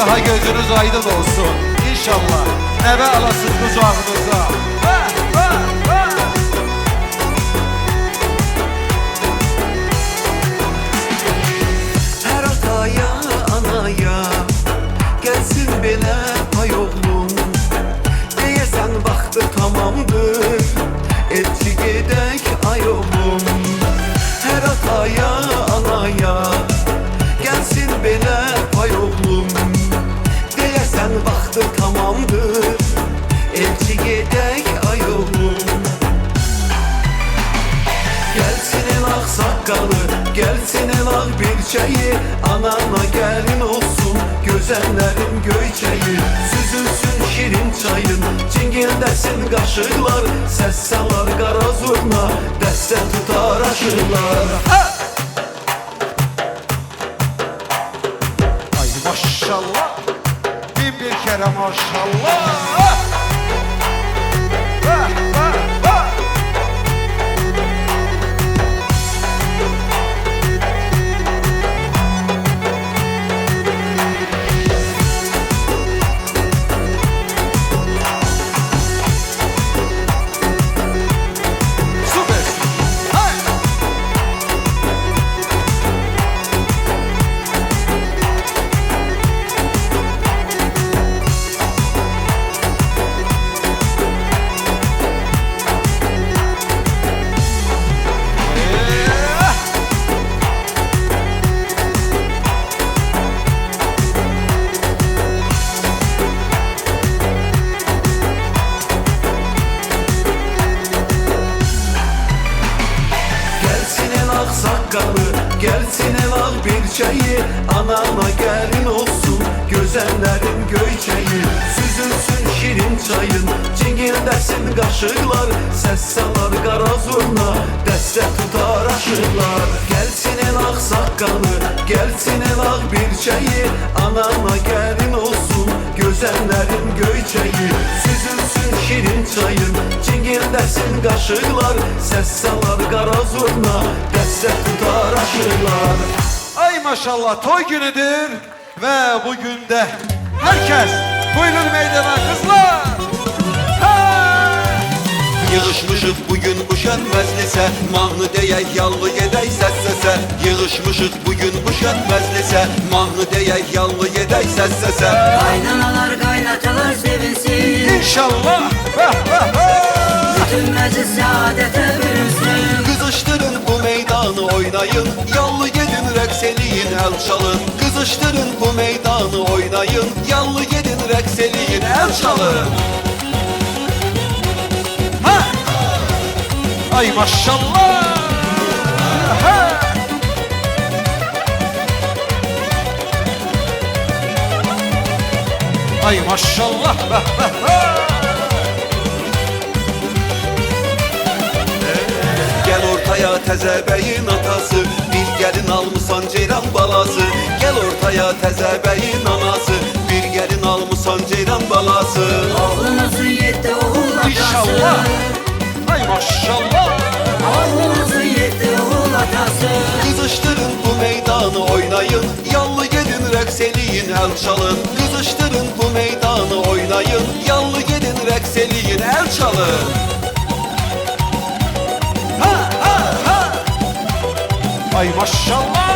daha gözünüz aydın olsun. İnşallah nəvə alasın kucağınıza. Ha, ha, ha. Hər ataya, anaya gəlsin belə pay oğlum. Deyəsən vaxtı tamamdır, elçi gedək ay oğlum. Hər ataya, anaya gəlsin belə pay oğlum. Deyəsən vaxtı tamamdır, elçi gedək ay oğlum. Gelsin el ağsaqqalı, gelsin el ağ birçəyi, anana gəlin olsun, gözəllərin göyçəyi. Süzülsün şirin çayın, cingildəsin qaşıqlar, səs salar qara zurna, dəstə tutar aşıqlar. Ha! Ay maşallah, bin bir kere maşallah. Ha! Ha, ha. Süper. Ha! Gelsin el ağsaqqalı, gelsin el ağ birçəyi, anana gəlin olsun, gözəllərin göyçəyi. Süzülsün şirin çayın, cingildəsin qaşıqlar, səs salar qara zurna, dəstə tutar aşıqlar. Gelsin el ağsaqqalı, gelsin el ağ birçəyi, anana gəlin olsun, gözəllərin göyçəyi. Süzülsün şirin çayın, cingildəsin qaşıqlar, səs salar qara zurna, dəstə tutar aşıqlar. Ay maşallah, toy günüdür ve bugün de herkes buyurun meydana kızlar. Ha! Yığışmışıq bugün bu şən məclisə, mahnı deyək, yallı gedək səs səsə. Yığışmışıq bugün bu şən məclisə, mahnı deyək, yallı gedək səs səsə. Kaynanalar kaynatalar sevinsin, İnşallah. Ha, ha, ha. bütün meclis saadete bürünsün. Qızışdırın bu meydanı oynayın, yallı gedin rəqs eləyin, əl çalın. Qızışdırın bu meydanı oynayın, yallı gedin rəqs eləyin, əl çalın. Ha! Ay maşallah. Ha! Ay maşallah. Ha, ha, ha. Gəl ortaya təzə bəyin atası, bir gəlin almısan ceyran balası. Gəl ortaya təzə bəyin anası, bir gəlin almısan ceyran balası. Oğlunuzun yetti oğul atası. İnşallah. Ay maşallah. Oğlunuzun yetti oğul atası. Qızışdırın bu meydanı oynayın, yallı gedin rəqs eləyin, əl çalın. Qızışdırın bu meydanı oynayın, yallı gedin rəqs eləyin, əl çalın. Ha, ha, ha. Ay maşallah.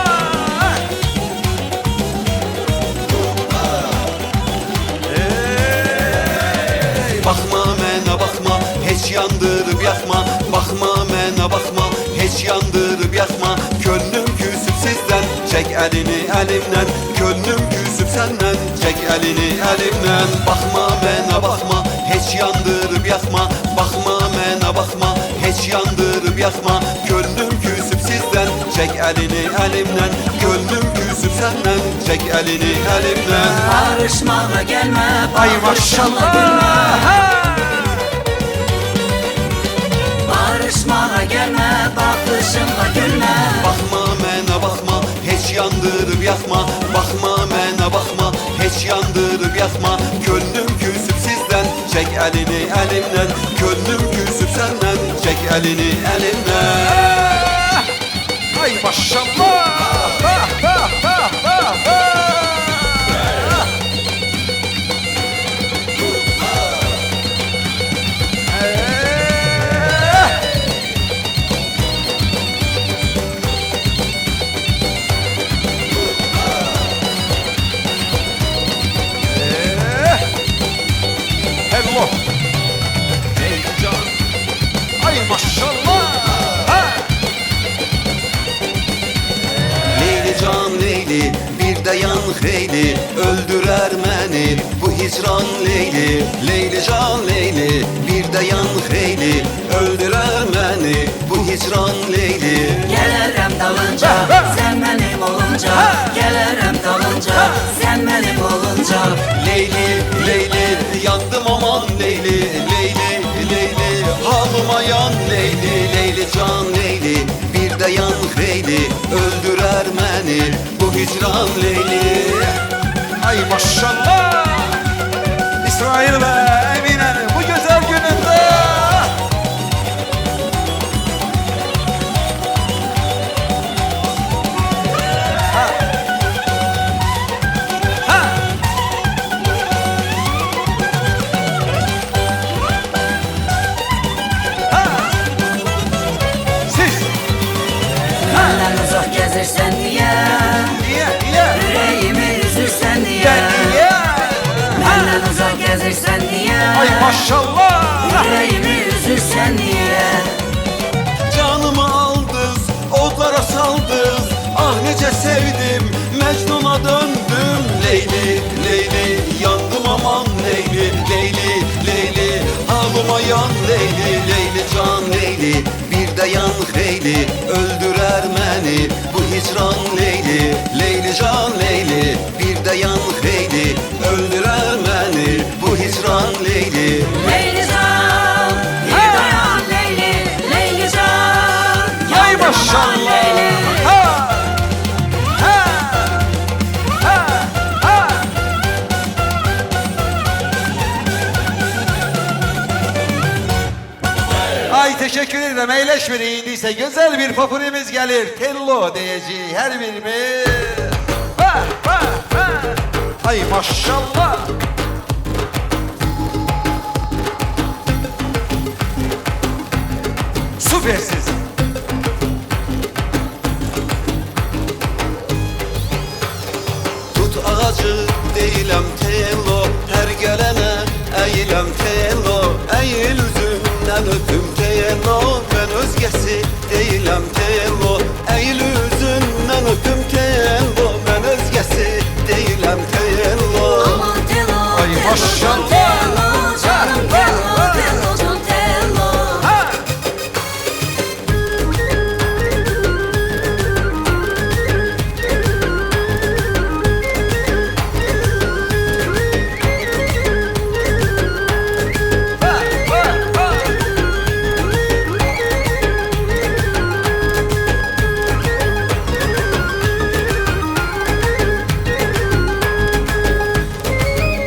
Ey, baxma mənə baxma, heç yandırıb yaxma. Baxma mənə baxma, heç yandırıb yaxma. Könlüm küsüb sizdən, çək əlini əlimdən. Könlüm küsüb səndən, çək əlini əlimdən. Baxma mənə baxma, heç yandırıb yaxma. Baxma mənə baxma, heç yandırıb yaxma. Könlüm küsüb sizdən, çək əlini əlimdən. Könlüm küsüb səndən, çək əlini əlimdən. Barışmağa gelme, Ay bakışınla gülme. maşallah. Ha! Barışmağa gelme, bakışınla gülme. Baxma mənə baxma, heç yandırıb yaxma. Baxma mənə baxma, heç yandırıb yaxma. Könlüm küsüb sizdən, çək əlini əlimdən. Könlüm küsüb səndən, çək əlini əlimdən. Ay maşallah. Ha, ha, ha, ha, ha. can Leyli, bir də yan xeyli, öldürər məni bu hicran Leyli. Leyli can Leyli, bir də yan xeyli, öldürər məni bu hicran Leyli. Gələrəm dalınca, sən mənim olunca. Gələrəm dalınca, sən mənim olunca. Leyli, Leyli, yandım aman Leyli. Leyli, Leyli, halıma yan Leyli. Leyli can Leyli, bir də yan xeyli, öldürər məni bu hicran Leyli. Ay maşallah. İsrail ve Emine'nin bu güzel gününde. Ha. Ha. Ha. Siz Məndən uzaq gəzirsən niyə? niye niye? Ürəyimi üzürsən niyə? Ben niye? Məndən uzaq gəzirsən niyə? Ay maşallah. Ürəyimi üzürsən niyə? Canımı aldınız, odlara saldınız. Ah necə sevdim, Mecnun'a döndüm. Leyli, Leyli, yandım aman Leyli. Leyli, Leyli, halıma yan Leyli. Leyli can Leyli, bir də yan xeyli, öldürər məni bu hicran Leyli. Leyli can Leyli, bir də yan xeyli, öldürər məni bu hicran Leyli. Leyli can, bir dayan Leyli. Leyli can, Ay yandım aman maşallah. Leyli. Ha. Ha. Ha. Ha. Ay teşekkür ederim. Eyleşmeyin indiyse güzel bir popurimiz gelir. Tello diyeceği her birimiz. Ha, ha, ha. Ay maşallah. Süpersiz. Tut ağacı deyiləm tello, hər gələnə əyiləm tello. Əyil üzündən öpüm tello, mən özgəsi deyiləm tello. Əyil üzündən öpüm tello, mən özgəsi deyiləm tello. Aman tello, Ay tello, can maşallah. tello, canım tello, tello, can tello. Ha. Ha, ha, ha.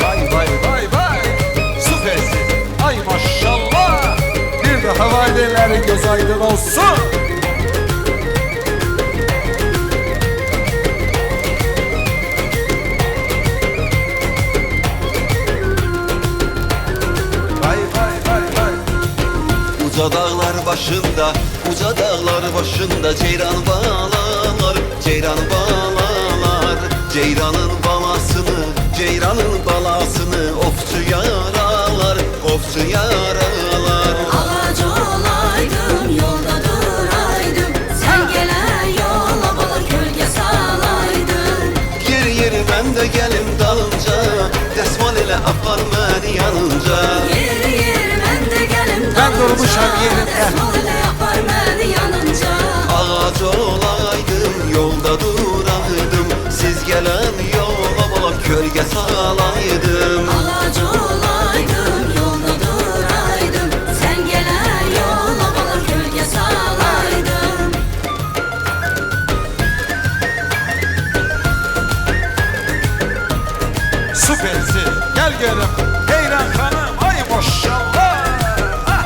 Vay vay vay vay. Süpersin. Ay maşallah. Bir de havalilerin göz aydın olsun. Vay vay vay vay. Uca dağlar başında, uca dağlar başında ceyran balalar, ceyran balalar. Ceyranın balasını, ceyranın balasını ofçu yaralar, ofçu yaralar. Ağac olaydım, yolda duraydım. Sen gelen yola bala kölge salaydım. Yer yer mən də gəlim dalınca, dəsmal elə apar məni yanınca. Yer yer mən də gəlim Ben dalınca. durmuşam yerimde. Dəsmal elə apar məni yanınca. Ağac olaydım, yolda duraydım. Siz gələn yola bala kölgə salaydım. Ağac olaydım, yolda duraydım. Sen gelen yola bala kölge salaydım. Süpersin. Gel görüm. Heyran hanım. Ay maşallah. Ah.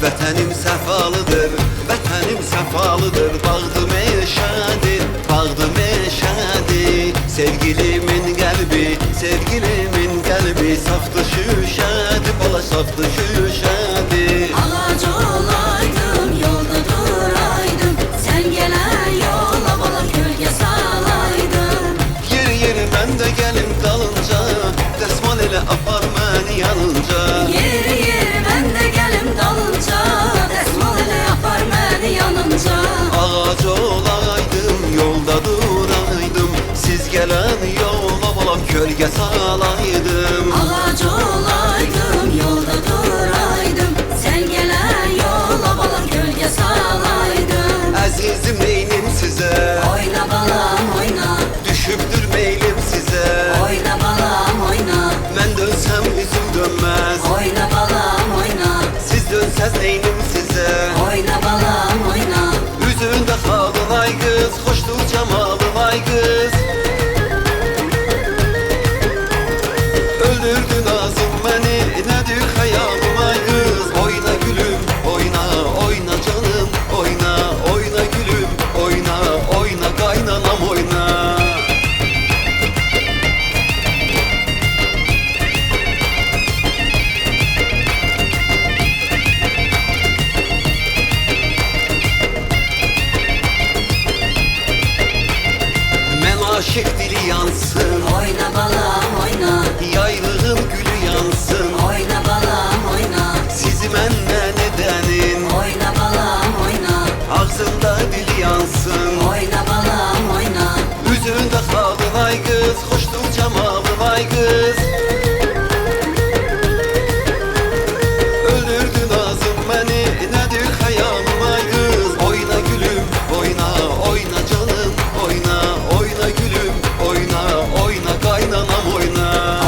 Vətənim səfalıdır, vətənim səfalıdır. Bağdı meşədir, bağdı meşədir. Sevgilimin qəlbi, sevgilimin qəlbi safdı şüşədir, bala safdı şüşədir. Ağac olaydım, yolda duraydım. Sen gelen yola bala kölge salaydım. Yer yer mən də gəlim dalınca, dəsmal elə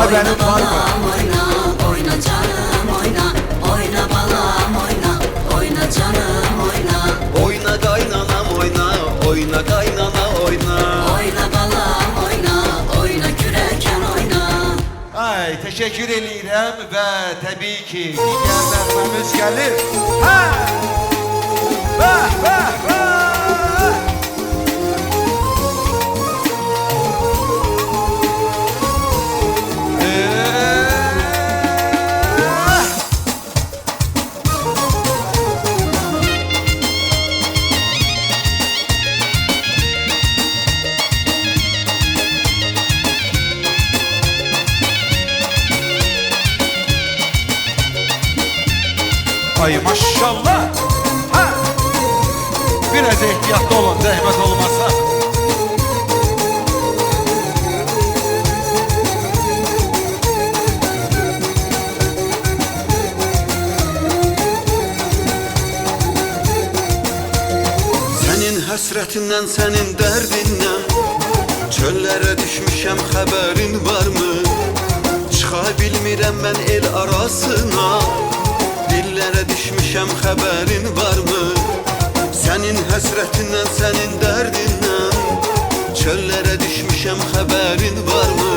Xəbərin var mı? Oyna, oyna canım oyna. Oyna balam oyna, oyna canım oyna. Oyna kaynanam oyna, oyna kaynana oyna. Oyna balam oyna, oyna küreken oyna. Ay, təşəkkür eləyirəm və təbii ki, digər nəğməmiz gəlir. Hə! Bəh, bəh, bəh! Ay maşallah. Ha! Biraz ehtiyatlı olun, zəhmət olmasa. Sənin həsrətindən, sənin dərdindən çöllərə düşmüşəm, xəbərin varmı? Çıxa bilmirəm mən el arasına, dillərə düşmüşəm, xəbərin varmı? Sənin həsrətindən, sənin dərdindən çöllərə düşmüşəm, xəbərin varmı?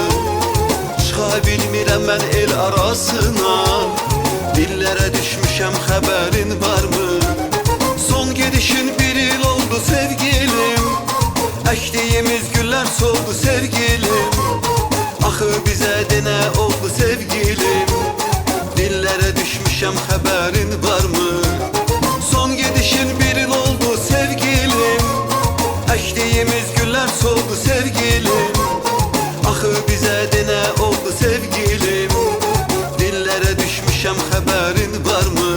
Çıxa bilmirəm mən el arasına, dillərə düşmüşəm, xəbərin varmı? Son gedişin bir il oldu sevgilim, əkdiyimiz güller soldu sevgilim. Axı bizə de nə oldu sevgilim, dillərə düşmüşəm, xəbərin varmı? Son gedişin bir il oldu sevgilim, əkdiyimiz güller soldu sevgilim. Axı bizə de nə oldu sevgilim, dillərə düşmüşəm, xəbərin varmı?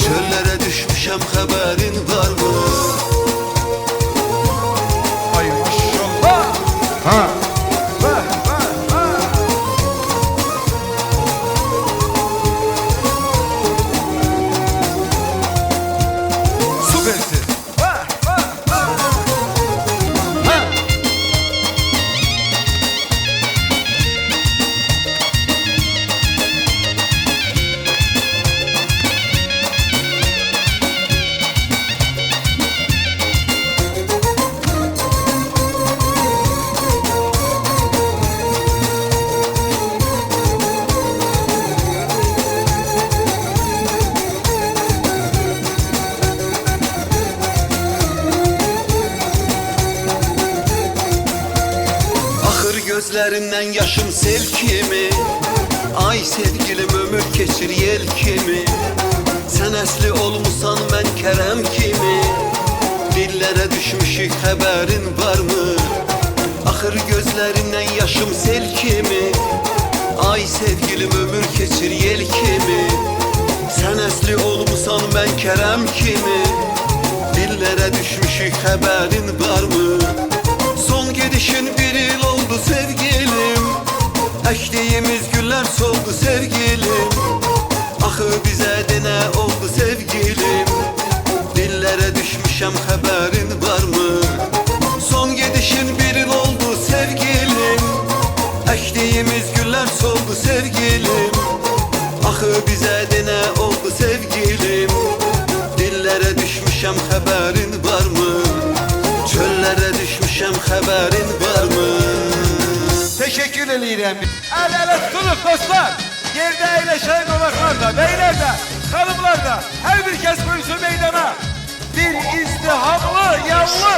Çöllərə düşmüşəm, xəbərin varmı? Ay maşallah. Ha! Bəh, bəh, bəh! Süpersin. Bəh, bəh, bəh! Ha! Axır gözlərindən yaşım sel kimi, ay sevgilim ömür keçir yel kimi. Sən əsli olmusan mən kərəm kimi, dillərə düşmüşük, xəbərin varmı? Axır gözlərindən yaşım sel kimi, ay sevgilim ömür keçir yel kimi. Sən əsli olmusan mən kərəm kimi, dillərə düşmüşük, xəbərin varmı? Son gedişin bir il oldu sevgilim, əkdiyimiz güller soldu sevgilim. Axı bizə de nə oldu sevgilim, dillərə düşmüşəm, xəbərin varmı? Son gedişin bir il oldu sevgilim, əkdiyimiz güller soldu sevgilim. Axı bizə de nə oldu sevgilim, dillərə düşmüşəm, xəbərin varmı? Çöllərə düşmüşəm, xəbərin varmı? Təşəkkür eləyirəm. Əl ələ tutunuq dostlar. Yerdə əyləşən qonaqlar da, beylər də, xanımlar da, hər bir kəs buyursun meydana. Bir izdihamlı, yanlı.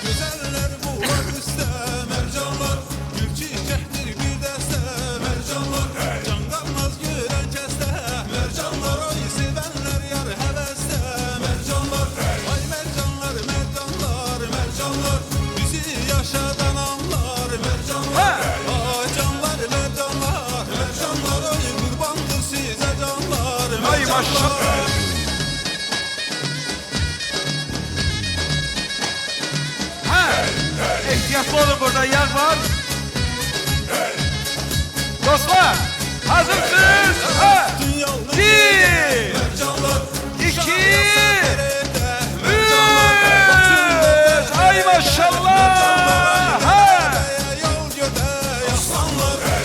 Güzeller bular üstə mercanlar, gül çiçəkdir bir dəstə mercanlar. Can qalmaz görən kəsdə mercanlar, oy sevənlər yar həvəsdə mercanlar. Ay mercanlar, mercanlar, mercanlar, bizi yaşadan anlar mercanlar. Ay canlar, mercanlar, mercanlar, oy qurbandır sizə canlar Ay mercanlar. maşallah. Ha! Ehtiyatlı olun, burada yağ var. Dostlar, hazırsınız? Ha! 1, 2, 3. Ay maşallah! Ha!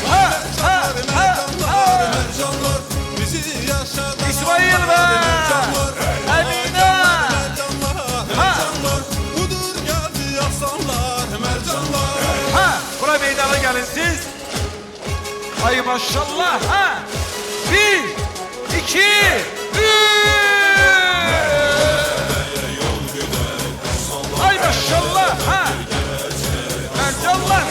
Ha! Ha! Ay maşallah. Ha. 1, 2, 3. Ay maşallah. Ha. Mercanlar.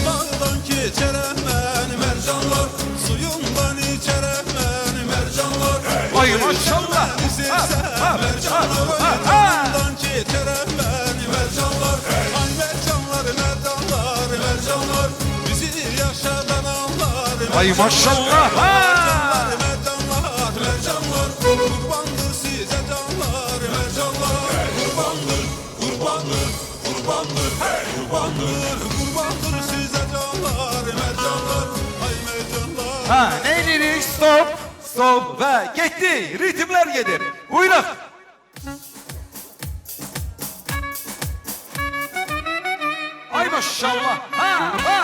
Dağdan keçərəm mən mercanlar, suyundan içərəm mən mercanlar. Ay maşallah. Ha, ha, Mercanlar, ha, ha. dağdan keçərəm mən mercanlar. Ay mercanlar, mercanlar, mercanlar, bizi yaşadan anlar. Ay maşallah. Ha. Mercanlar, mercanlar, mercanlar, kurbandır size canlar, mercanlar. Kurbandır, kurbandır, kurbandır, kurbandır, kurbandır size canlar, mercanlar. Ay mercanlar. Ha, ne edirik? Stop, stop ve gitti. Ritimler gelir. Buyurun. Ay maşallah. Ha, ha.